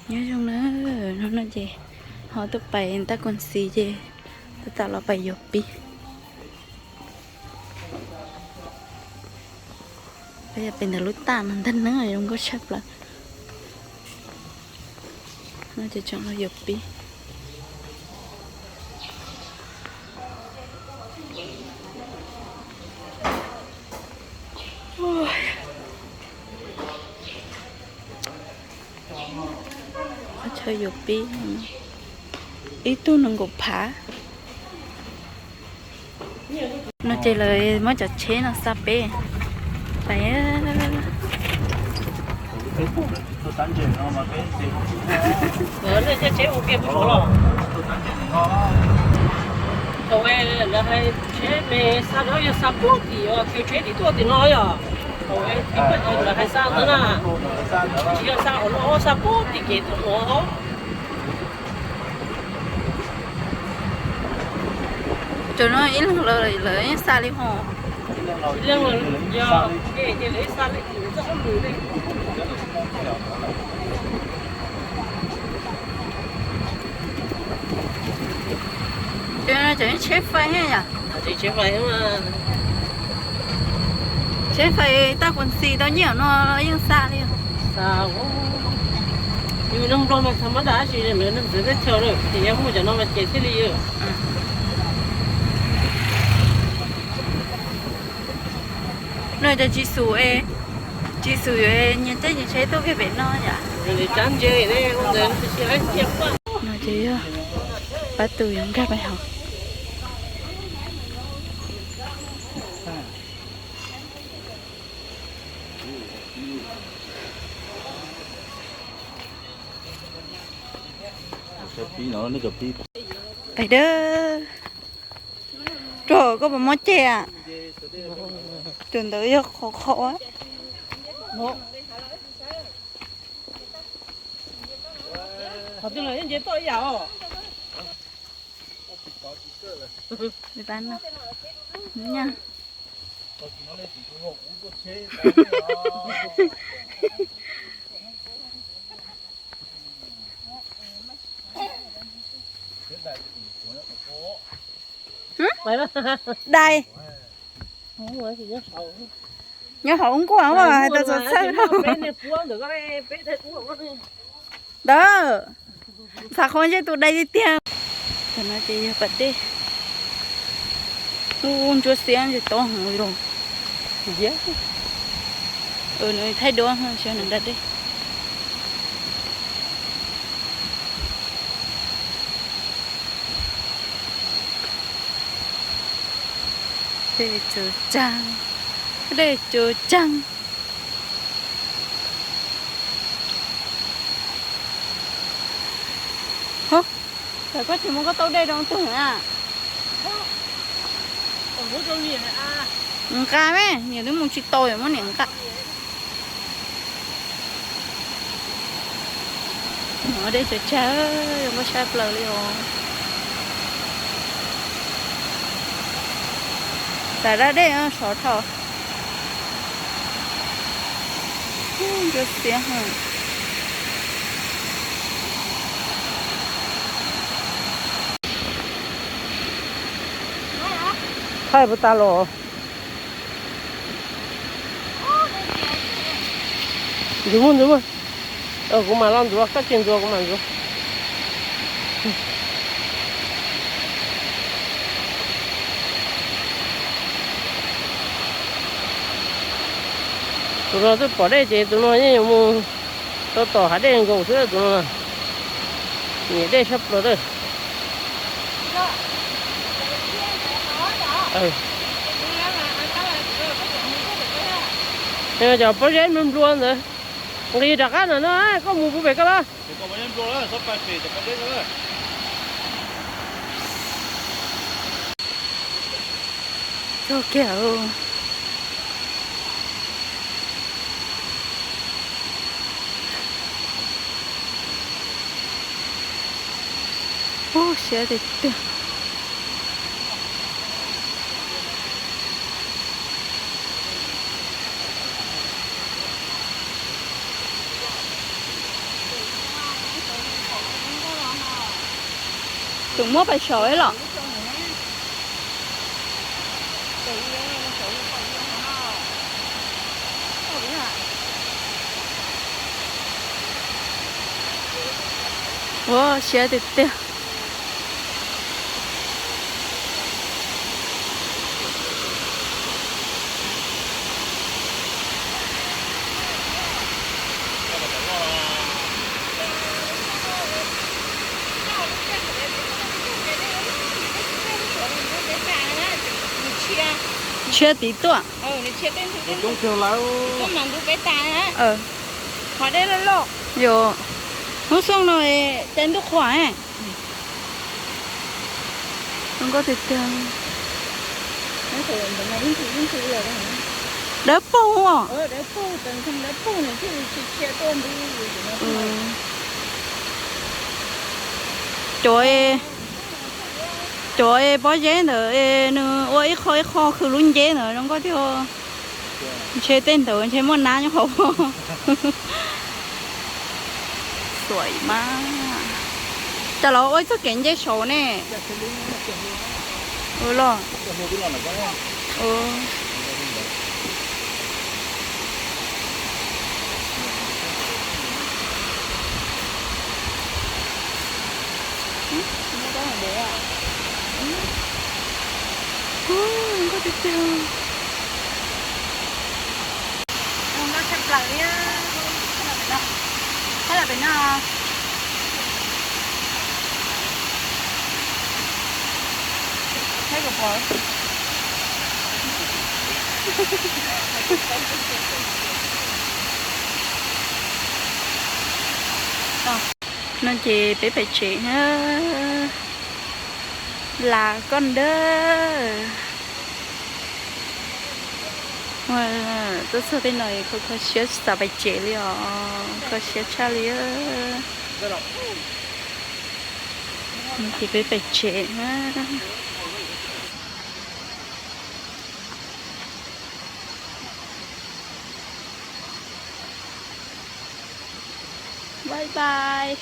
Nyob zoo na, hnub no ces ho tuaj pais Taj Kuam Xis ces tab tom los pais yuav pib. Peb yog pem ntawm lub taj no ntag na, zoo nkauj tshaj plaws. No ces tseem los yuav pib. Qhov chaw yuav pib ib tug nees nkaum phav. No ces lawv muab cov tsheb no xa peb. Thaum lawv hais tsheb me xa no yog xa puag tim, tsheb tim tuaj tim no yog. Thaum lawv hais xa ntawd na, tsis yog xa hauv no, xa puag tim kev tuaj no. Cov no ib leeg lawv yeej xa li hos. Ib leeg yog ces lawv xa li txoj hauj lwm li. Cov no cov tsheb fais yom? Tsheb fais, tsheb fais Taj Kuam Xis tau nyiaj no yeej xa li. Yus neeg Nplog mas txog mab dam sis lawv neeg txawv teb chaws lawm ces yog muaj cov no mas ces thiaj li. No cov Tswv Xus, Tswv Xus yuav nyias caij nyias tsheb tuaj kiag pem no yom? No ces yog pab tus yuav nkag peb hauv. Pais dawb. Rau koj puas mob ceg? Tus ntawd yog qhov qhov. Dais. Nyob hauv nkuaj mas hais tau txog txhawj rau. Ntawd, ntxhais qhov ntsej tus dais tiag tiag. Tam no ces yog pas dej. Ub, ntsuab xiab ntshe tob heev li los. Nws thaij duab xyov nws da dej. Dej tsaws tsag, dej tsaws tsag. Hov, koj tsis muab koj tau dej rau tug na. Nqa me, niam twb mus tsis tau, muab niam nqa. Dej tsaws tsag, zoo nkauj tshaj plaws li os. Tam da dej sov dhau. Ntsuab xiab heev. Thaij puas tas los? Ntxuav mus, ntxuav mus. Kuv mam los ntxuav, koj tsis ntxuav kuv mam ntxuav. Tus no twb pom dej ces tus no yeej yuav mus rau tom hav dej nkaus xwb tus no. Nyiam dej tshaj plaws lawm. Cov pob zeb nplua nplua ntawd, nqis rov qab ntawm no, koj mus puag pem koj los. Txog kiag. Ub, siab tiag tiag. Tus muab pais saum los. Ua siab tiag tiag. Tshiab tiv tuaj. Yog, hnub xyoo no ces ntuj qhuav. Zoo nkauj tiag tiag. Dawb paug os. Cov, cov pob zeb ntawd nws ua ib qho ib qho khwv lub nceb ntawd zoo nkauj tiag. Ntshe tej ntawd ntshe muaj nab nyob hauv. Xuaim mas. Cas los ua ib txoj kev nce saud ne. Los. Zoo nkauj tiag tiag. Zoo nkauj tshaj plaws li. Peb los pem no. No ces peb pem tsev na. Las koj ntawd. Tuaj txog tej no kho kho siab tsis xav pem tsev li os. Kho siab tshaj li. Ces peb pem tsev na. Bye bye.